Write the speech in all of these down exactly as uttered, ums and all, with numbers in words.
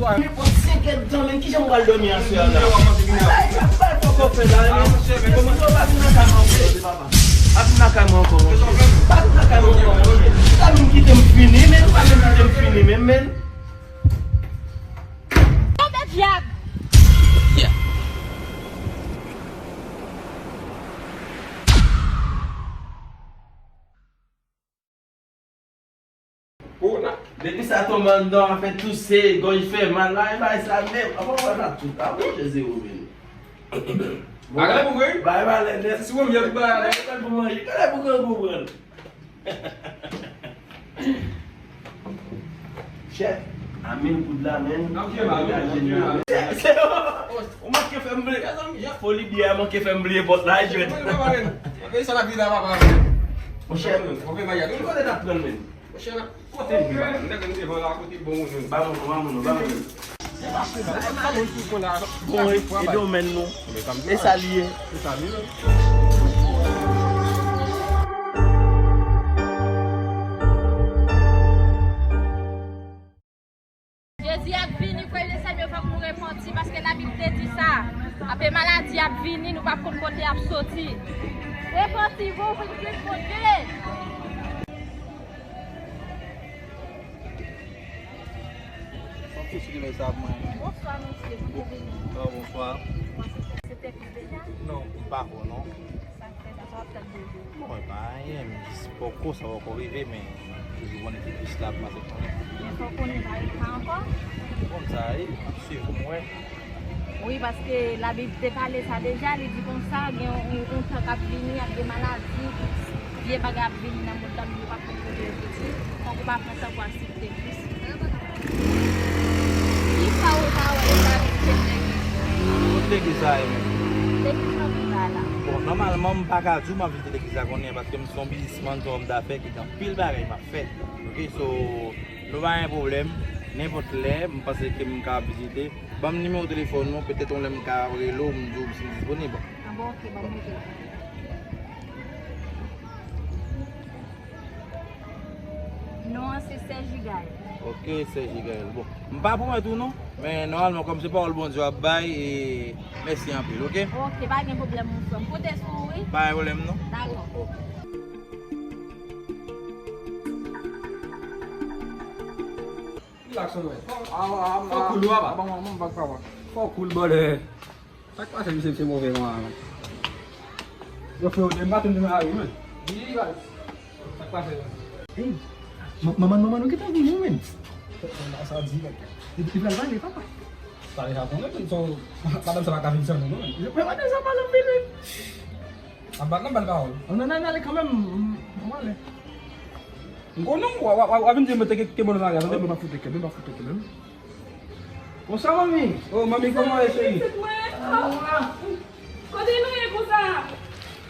Nenpòt senk èdtan, men kijan m pral dòmi aswè a la? Sa e pa fòk w fè la, men. Monchè, men kòman sa w pa vin nan kay mwen ankò? Pa vin nan kay mwen ankò, monchè. Pa vin nan kay mwen ankò, monchè. Ou pa menm kite m fini, men. Ou pa menm kite m fini, men, men. Tonbe dyab! Depi sa tonbe anndan, an fè touse, gòj fè mal, la, e bay sa menm. Apa w wè sa tout? Apa w chèze ou menm? Bagay pou vre? Bagay malè nèt. Si w menm, y ap bagay. Bagay pou manje, bagay pou grangou pran. Chèf, a men goud la, men. N ap fè mal, wi, n ap fè mal. Se, se, ou manke fè m ble, mezanmi, jan foli biyè a manke fè m bliye pòt la, jwèt. Mwen, mwen, mwen, mwen. Sa la vi la, papa. Monchè, ou konnen n ap pran l menm. Monchè, kote m la? M ta konn devan la, kote bon moun yo. Ba moun, ba moun, ba moun. Bon, e, e domèn nou. E sa l ye. Jezi ap vini, frè e sè m yo, fòk nou repanti, paske Labib te di sa. Apre maladi ap vini, nou p ap konn kote y ap soti. Repanti, voye vin jwenn Bondye. Fòk sou sou limè sa ap mwen. Bonswa, mesye, byen vini. Ah, bonswa. Ou pase se tèks deja? Non, m pa ko, non. Sa k fè sa, sa w ap tann toujou? Bon, e pa anyen, m jis poko, sa poko rive, men toujou konnen ki plis la, m pase konnen. Men fò w konnen pa ret la ankò. Bon, sa ye, m ap swiv pou m wè. Wi, paske Labib te pale sa deja, li di konsa, gen yon, yon, yon tan k ap vini, ap gen maladi, vye bagay ap vini nan mond lan, men yo p ap konn kote yo soti. Fòk ou pa pran tan pou asepte Kris. Kisa ou pa wè yo pa vizite legliz? Kot legliz sa ye menm? Legliz nan vil la la. Bon, nòmalman, m pa ka di w m ap vizite legliz la kounye a, paske m se yon biznismann, se yon òm dafè ki gen anpil bagay m ap fè. Ok, so, nou pa gen pwoblèm. Nenpòt lè, m panse ke m ka vizite. Ban m nimewo telefòn ou, petèt yon lè m ka rele w, m di w si m disponib. Ah bon, ok, ban m note. Non an se Sèji Gaël. Ok, Sèji Gaël. Bon, m pa pwomèt ou non, men nòmalman, kòm se pawòl Bondye w ap bay, e mèsi anpil, ok? Ok, pa gen pwoblèm, mon frè m. M konte sou ou, wi. Pa gen pwoblèm, non. Dakò. Ok. Relax, frè. Fò w cool, wa, pa. Fò w cool, brother. Sa k pase, misye, misye move konsa, man? Yo, frè, de maten, de mari, man. Wi, guys. Sa k pase, man? Ey, ma-, manman, manman nou gentan vini, wi, men. Sa, sa, sa di, man. Li, li pral pale, papa. Pale sa konnen, men, so, madanm sa pa ka vin san nou, non, men. Men madanm sa pale anpil, wi. Ap bat nan bal pawòl. Non, non, non, ale kanmenm, m, m, m ale. M konnen w, w, w, w ap vin di m te ke, ke bon nan lari a, tande. M pa fout ke, m pa fout ke, menm. Bonswa, manmi. Oh, manmi, kòman w ye, cheri? Pitit mwen. Kote nou ye konsa?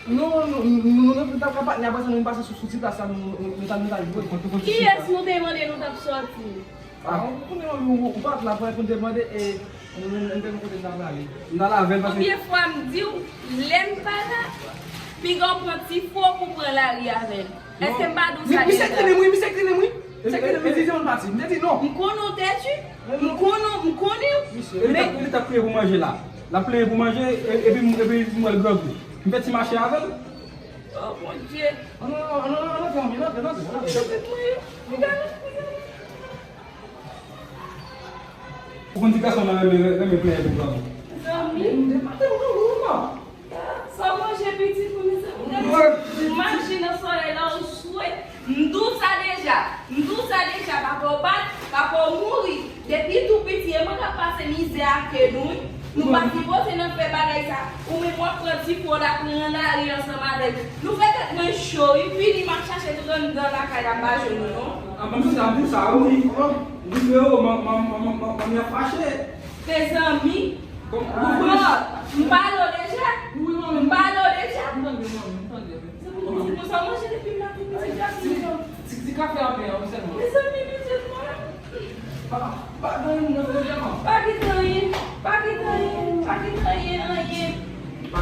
Non, nou, nou, nou, nou t ap ka patnè, apre sa, nou pase sou, sou ti plas la, nou, nou, nou t al, nou t al jwe. Kiyès nou te mande nou t ap sòti? Ah, ou konnen, manmi, ou, ou pa t la, pou, pou n te mande, e, nou, nou, nou te gon kote n t ap prale. N t al avè l, paske konbyen fwa m di w, lè m pa la, piga w pran ti fo pou pran lari avè l. Èske m pa di w sa deja? Misye k trennen m, wi, misye k trennen m, wi. Misye k trennen m, misye k trennen m pati. M te di non. M konnen w tèti. M konnen, m konnen w. Misye, li t ap, li t ap plede pou manje la. L ap plede pou manje, e, epi, epi m wè l grangou. M fè ti mache avè l. Oh, Bondye. An nou, an nou, an nou fè yon mi, an nou, an nou, an nou. Pitit mwen, piga nou, piga nou. Ou konn ti gason nan renmen, renmen plenyen pou granmoun. Zanmi. Sa w manje pitit ou, mezanmi? Mache nan solèy la, ou swe. M di w sa deja. M di w sa deja, papa w bat, papa w mouri. Depi tou piti, e mwen k ap pase mizè ak nou, wi. Nou pa sipoze nan fè bagay sa. Ou menm w ap pran ti fo la, pran nan lari ansanm avè l. Nou fè tèt mwen cho, wi. Fini, m ap chache tout anndan lakay la, m pa jwenn ou, non. Ah, manmi, sa, m di sa, wi. Wi, freo, man, man, man, man, manmi ap fache. Mezanmi. Kòm, ah, m pale w deja. Wi, manmi. M pale w deja. M tande, manmi, m tande. Se pou pitit mwen sa w manje depi maten, pitit gason yo. Ti, ti kafe a pen an, wi, sèlman. Mezanmi, pitit mwen. Pa, pa gen anyen nan frijider la. Pa gen anyen, pa gen anyen, pa gen anyen, anyen. Pa,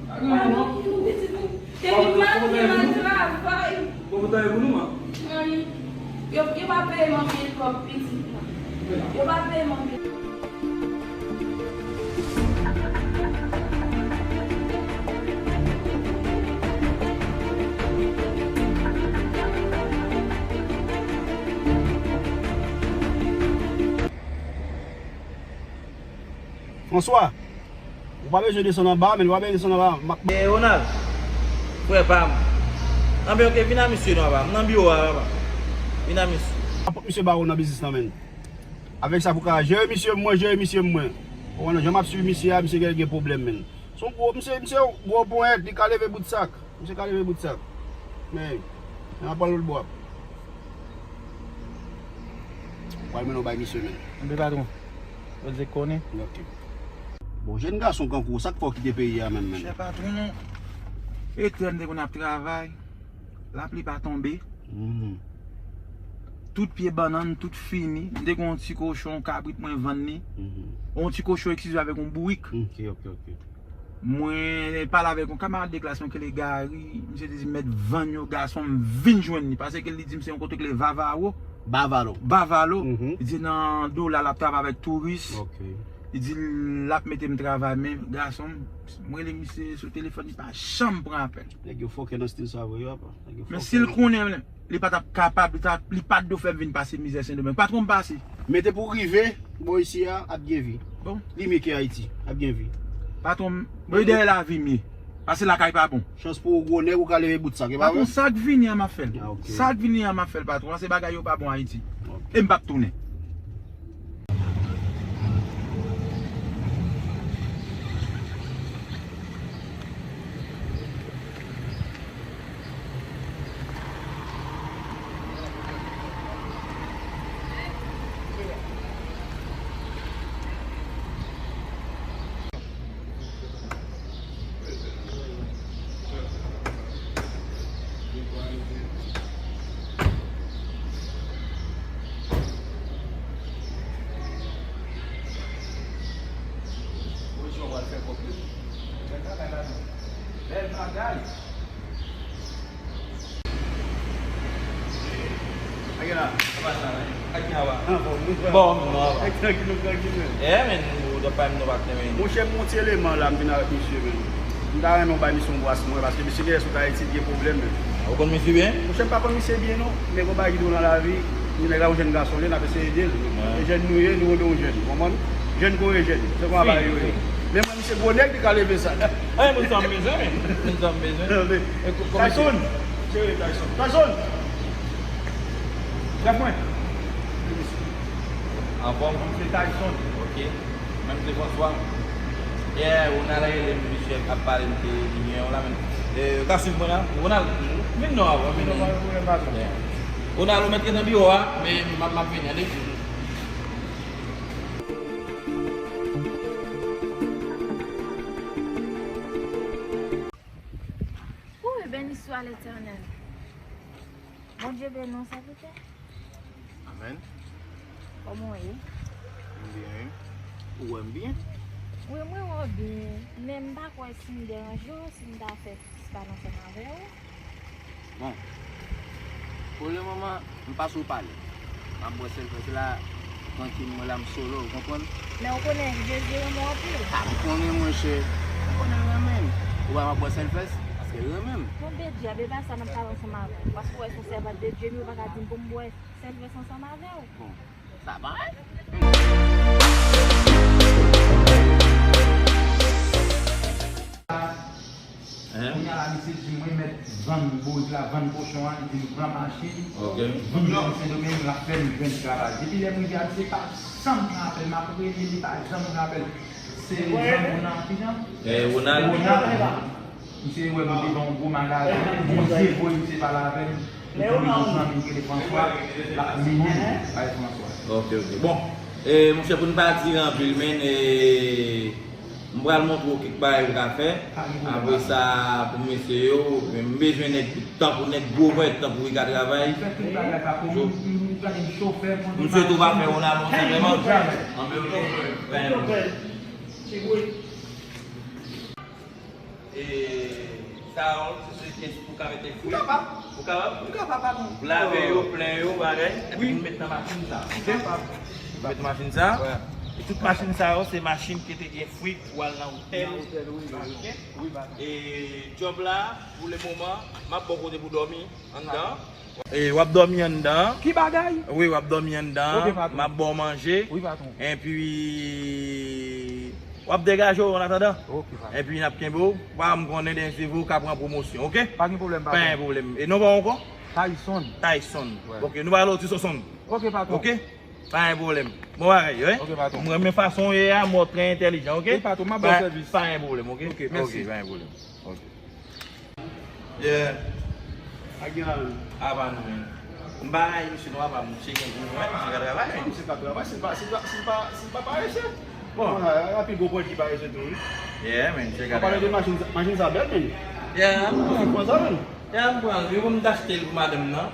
pa gen anyen, non. Depi maten m al travay. Bon, pou travay pou nou, man. Anyen. Yo, yo pa peye m anpil kòb, pitit mwen. Yo pa peye m anpil. François, ou pa bezwen desann anba, men ou pa bezwen desann anba. M ap Eh, Ronald, frè pa m. Anben, oke, vin a misye non, papa. M nan biwo a, papa. Vin a misye. Apot misye ba ou nan biznis lan, menn. Avèk sa pou ka jere misye m mwen, jere misye m mwen. Ou konprann, jan m ap swiv misye a, misye gen, gen pwoblèm, menn. Se yon gwo, misye, misye yon gwo ponyèt, li ka leve bout sak. Misye ka leve bout sak. Men, men ap pran lòt bò. Pral mennen w bay misye, menn. Anben, patwon. Yo di konnen. Ok. Bon, jèn gason kankou w, sa k fè w kite peyi a menm, menn? Chè patwon, etè m te konn ap travay, lapli pa tonbe. Mhm. Tout pye bannann, tout fini. M te gen yon ti kochon, kabrit mwen vann li. Mhm. Yon ti kochon, eskize, avèk yon bourik. Ok, ok, ok. Mwen pale avèk yon kamarad de klas mwen ki rele Gary, misye te di m mèt vann yo, gason m vin jwenn li, paske li di m se yon kote ki rele Vavalo. Bavalo. Bavalo. Mhm. Li di nan dola l ap travay avèk touris. Ok. Li di l ap mete m travay, men gason m, mwen rele misye sou telefòn, li pa janm pran apèl. Nèg yo fòkè nan stil sa vre, wi, papa. Nèg yo fòkè. Men si l konnen, li pa t ap kapab, li ta, li pa t dwe fè m vin pase mizè Sendomeng. Patwon, m pase. Men depi w rive bò isi a, ap gen vi. Bon. Li mye ke Ayiti, ap gen vi. Patwon, m, mwen dèyè lavi m ye. Pase lakay pa bon. Chans pou ou, gwo nèg, ou ka leve bout sak, e pa vre? Patwon, sa k vini an, m ap fè l. Ah, ok. Sa k vini an, m ap fè l, patwon. Pase bagay yo pa bon Ayiti. Ok. E m p ap tounen. Bèl bagay. Sa gen la? Sa pa sa, men. Ak gen apa? Anfòm, wi, frè. Bon, non, apa. Ak trankil, nou trankil, men. Yeah, men, ou t ap pale m non, patnè, men. Monchè, m gon ti eleman la, m vin avèk misye, men. M ta renmen w bay misye yon bras mwen, paske misye gen lè sot Ayiti, li gen pwoblèm, men. Ou konn misye byen? Monchè, m pa konn misye byen, non. Men gon bagay ki dwe nan lavi, nèg la yon jèn gason, li, n ap eseye ede l. Ah. E jèn nou ye, nou renmen yon jèn, ou konprann? Jèn kore jèn, se konsa bagay yo ye. Men mwen, misye gwo nèg, li ka leve sa. Anyen moun sa m bezwen, men. Moun sa m bezwen. Tande. E kou-, kòman Tyson! Cheri, Tyson. Tyson! Chèf mwen! Anfòm? Se Tyson. Ok. Mwen se François. Yeah, Ronald rele m, misye ap pale m de li gen yon la, men. Eh, ou ka swiv mwen la? Ronald, vin non avè m, vin non. Yeah. Ronald, ou mèt ret nan biwo a, men m ap, m ap vini, tande? Ooh, beni swa Letènèl. Bondye beni w, sèvitè. Amèn. Kòman w ye? M byen, wi. Ou wè m byen? Wi, mwen wè w byen, men m pa kwè si m deranje w, si m ta fè ti pale ansanm avè w. Bon. Pou le moman, m pa sou pale. M ap bwè sèlfès la, trankil, mwen la, m solo, ou konprann? Men ou konnen Jezi renmen w anpil. A, m konnen, monchè. Ou konnen l renmen m. Ou wè m ap bwè sèlfès? Paske l renmen m. Bon, Bedjab, e pa sa m ap pale ansanm avè w. Paske w wè se yon sèvant de Dye m ye, ou pa ka di m pou m bwè sèlfès ansanm avè w. Bon, sa parèt. Hein? Kounye a la, misye di mwen mèt vann bourik la, vann kochon an, li di m pran machin, ok, vin jwenn Sendomeng, l ap fè m jwenn travay. Depi lè m rive a, misye pa janm pran apèl, m ap rele, li pa janm pran apèl. Se zanmi w nan ki jan? Eh, Ronald. Ronald. Misye wè m devan yon gwo magazen, Bondye voye misye pale avè m. Li di m yon zanmi m ki rele François, l ap mennen m bay François. Ok, ok. Bon, eh, monchè, pou n pa di anpil, men, eh, m pral montre w kèk bagay ou ka fè. Apre sa, pou mesye yo, men m bezwen nèg tankou nèg gwo vèt, tankou ki ka travay. M fè tout bagay pa konnen, m, m, m gade m chofè, m konn. M swete w pa fè Ronald yon ti pèman. Anben, ok. E sa yo, se sou kès pou ka mete fwi. Ou kapab. Ou kapab? M kapab, patwon. Lave yo, plen yo, bagay, epi nou met nan machin sa. M kapab. Met machin sa. E tout machin sa yo, se machin ki te gen fwi pou al nan otèl. Nan otèl, wi, wi. Ok? Wi, patwon. E djòb la, pou le moman, m ap ba w kote pou dòmi anndan. E w ap dòmi anndan. Ki bagay? Wi, w ap dòmi anndan. Ok, patwon. M ap ba w manje. Wi, patwon. Epi, w ap degaje w an atandan. Ok, patwon. Epi, n ap kenbe w. Pa m konnen, den se vou ka pran pwomosyon, ok? Pa gen pwoblèm, patwon. Pa gen pwoblèm. E non pa w ankò? Tyson. Tyson. Wi. Ok, nou pa rele w Ti Sosonn. Ok, patwon. Ok? Pa gen pwoblèm. Bon bagay, wi. Ok, patwon. M renmen fason w ye a, mwen trè entèlijan, ok? Wi, patwon, m ap ba w sèvis. Pa gen pwoblèm, ok? Ok, mèsi. Ok, pa gen pwoblèm. Ok. Yeah. Ak gen la menm. Apa nou menm? M pa rayi misye non, apa misye gen gwo mwen, misye ka travay. Misye ka travay, si l pa, si l pa, si l pa, si l pa parese. Bon. Anpil gwo pwòch ki parese tou, wi. Yeah, men, misye ka travay. Pale de machin, machin sa bèl, men. Yeah, m pran sa, men. Yeah, m pran l, wi, pou m t achte l pou madanm nan.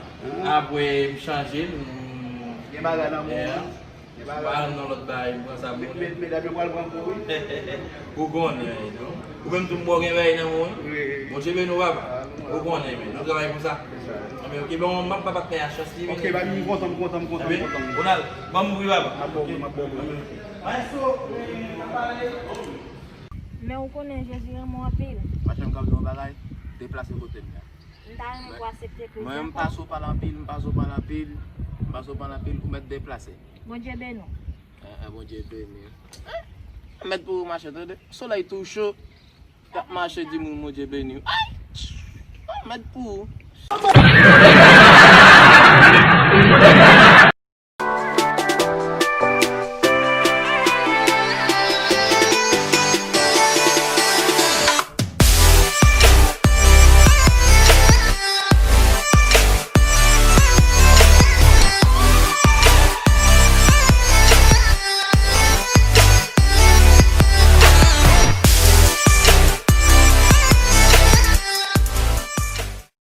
Apre, m chanje l, m... Gen bagay nan men w, wi. Gen bagay. M pa nan lòt bagay, m pran sa pou mwen. Medam yo pral pran kou, wi. Ou konnen, non? Ou menm tou m wè w gen bagay nan men w, wi. Wi, wi. Bondye beni w, papa. Ou konnen, men nou travay pou sa. Se sa. Anben, ok, bon, m ap ba patnè a chans li vini. Ok, ba, m kontan, m kontan, m kontan, m kontan. Ronald, ban m bri, papa. M ap ba w bri, m ap ba w bri. Maestro, eh, n ap pale. Men ou konnen Jezi renmen w anpil. Machann, m ka di w yon bagay, deplase kote m la. M ta renmen pou w aksepte prezans. Mwen, m pa sou pale anpil, m pa sou pale anpil, m pa sou pale anpil, ou mèt deplase. Bondye beni w. Eh, eh, Bondye beni w. Eh, mèt pou ou mache, tande. Solèy tou cho, y ap mache di moun Bondye beni w. Ay! Mèt pou ou.